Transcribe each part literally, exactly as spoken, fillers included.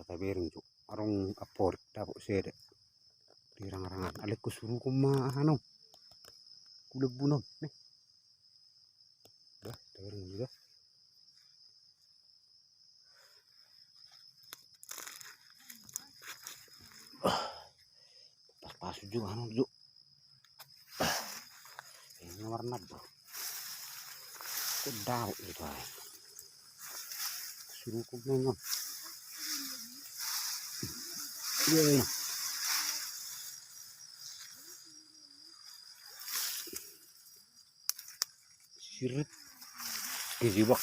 Tabereng jo, adong amporik dapot sada. Di rangrangan, alai husurukon ma aha na on. Hulambun on, ne. Bah, tabereng jo. Pas-pas jo, anu jo. Ini warna, bro. Kok daun itu, ay? Husurukon memang. Iya, iya. Sirit. Kejebak.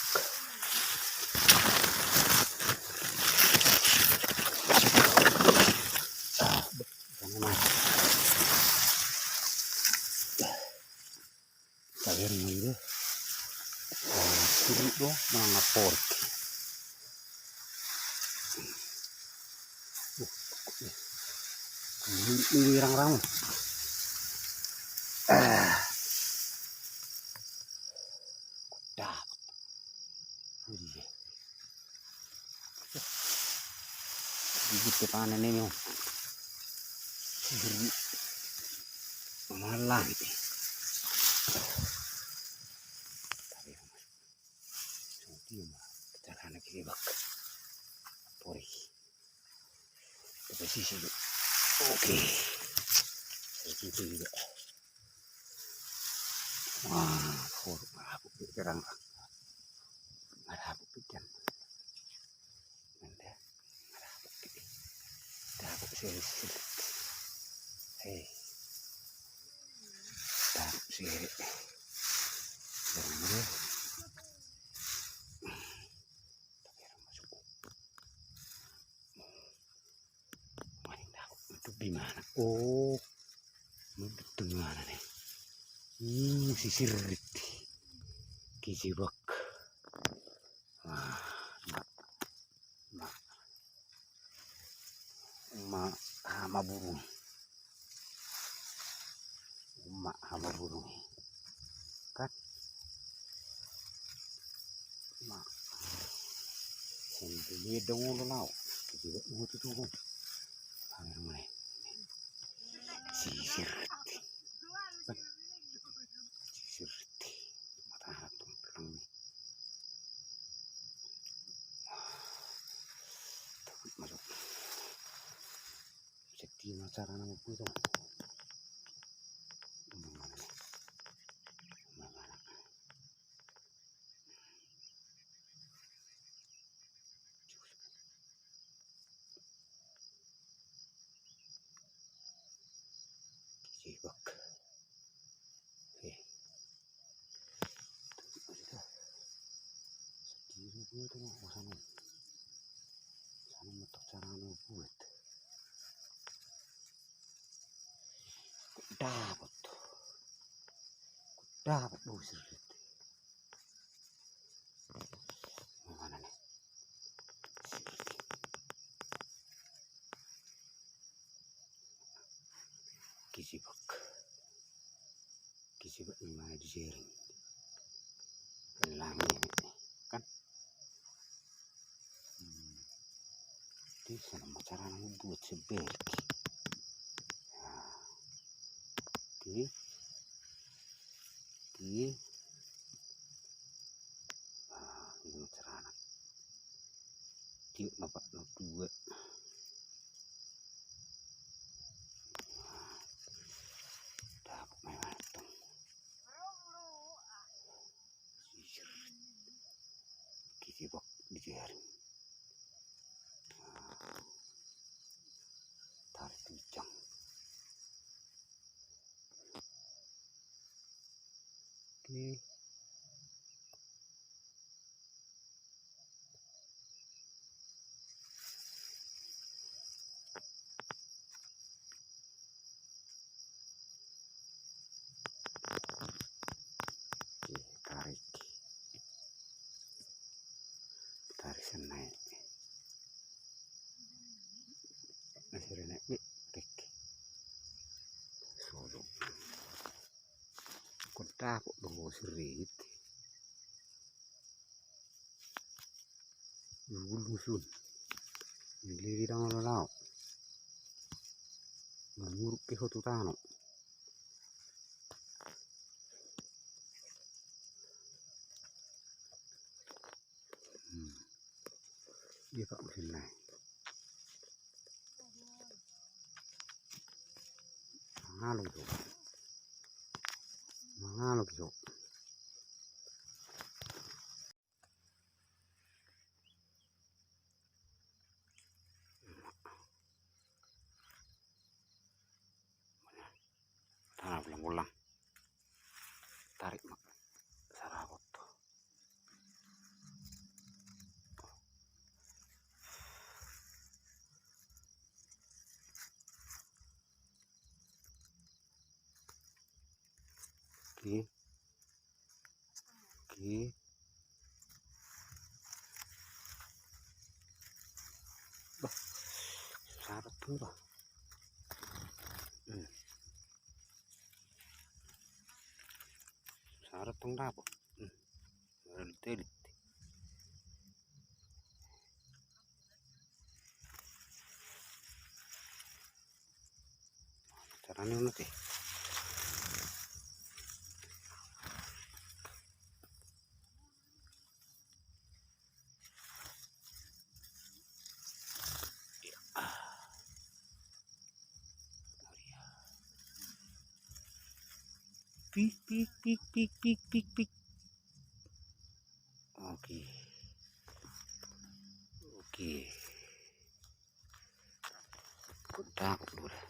Tabereng jo. Sirit do, manang amporik. Ini rangrangan. Ah. Dapot. Widih. Gigit ke panen ini, oh. Gigit. Malah. Tapi dia mah carana kejebak. Amporik. Kita sisi dulu. Oke. Sisi dulu. Wah, amporik, amporik, terang. Amporik, kan. Nanti. Amporik. Amporik, sisi. Hei. Amporik, sisi. Terang, ya. Tapi orang masuk. Maning dapot. Di mana? Oh. Maning di mana nih? Hmm, si Sirit. Kejebak. Wah, mak. Mak. Mak. Ah, mak burung. Mak, mak burung. Kan? Mak. Sendiri dahulu lau. Jadi, mau tuh, tuh. Ambil mulai. Si Sirit. Kan? Si Sirit. Mata hati pelang nih. Masuk. Sedih, carana mambuat. Kejebak. Eh. Sedih gue tuh, mau sana. Sana mentok, carana buat. Dapot. Dapot, bosir. Mana nih? Kejebak. Kejebak, mana di jaring? Langit, kan? Hmm. Di sana ma carana mambuat sebelik. Nah. Oke. Oke. Nah, ini ma carana. Tiup ma opat, dua. Nah. Dapot ma i, mantap. Kejebak di jaring. Tarik kencang. Oke. Oke, tarik. Tarik sian naek. Masih ada naek, Bik. Tarik. Solo. Kok dapot do, Sirit? Gulung sun. Lili dang olo lao. Manguruk pe ho tu tano. Hmm. Dia pak mesin nai. Mangalo jo. Mangalo jo. Tanah bolang-bolang. Tarik ma. Sarabot. Oke. Oke. Bah, sarat tuh, bah. Hmm. Sarat tong dapot. Hmm. Telit. Carana mate. Pik, pik, pik, pik, pik, pik, pik. Oke. Oke. Kok dapot lu dah.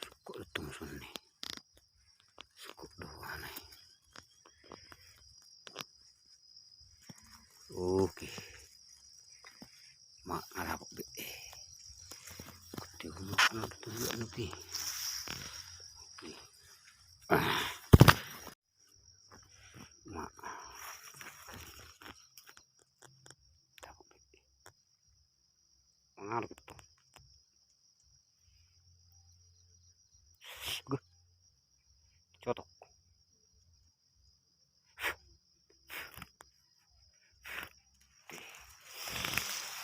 Sukok do tong son ni. Sukok do anai. Oke. Ma, nga dapot be. Koti umak na tu umak nanti. Oke. Ah. Ma. Dapot be. Mangalap tu. Gue. Cotok.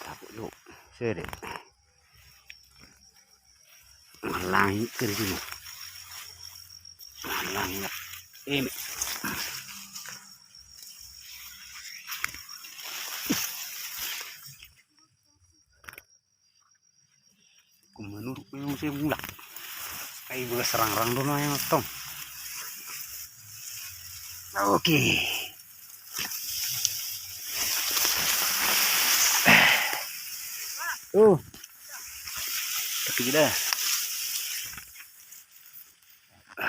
Dapot lu. Sede. Manghalangi kerjanya. Manghalangi. Ini. Kumanuruk memang saya mulak. Ai, bolas rangrang do na yang tong. Oke. Oh. Tapi kita.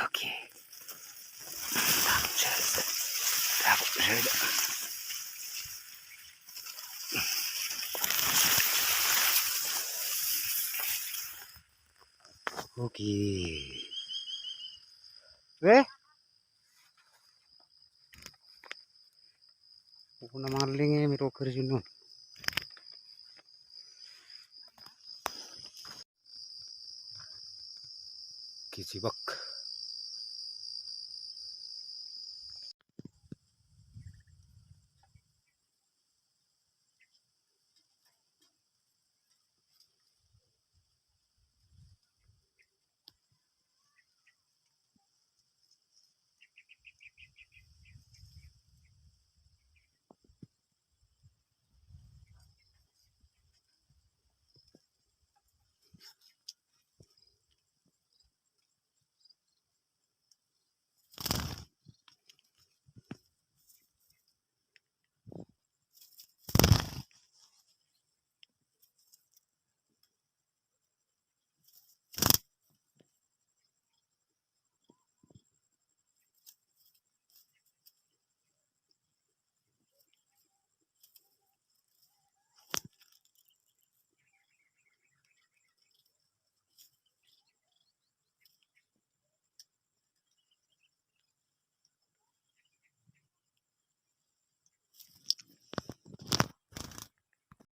Oke. Takut saya. Takut saya. Oke. Weh. Buku nama ngeling mi roker junun. Kicibak.